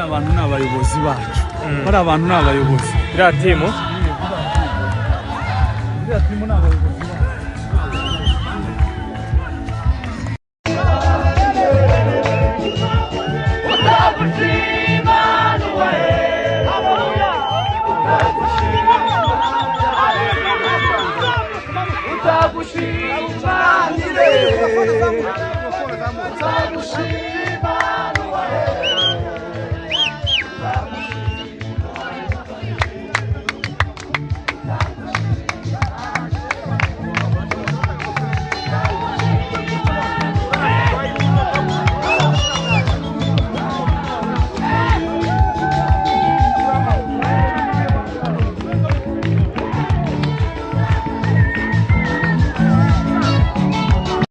Abantu ni abayobozi bacu, bari abantu ni abayobozi. Iriya timu Iriya timu ni abayobozi bacu.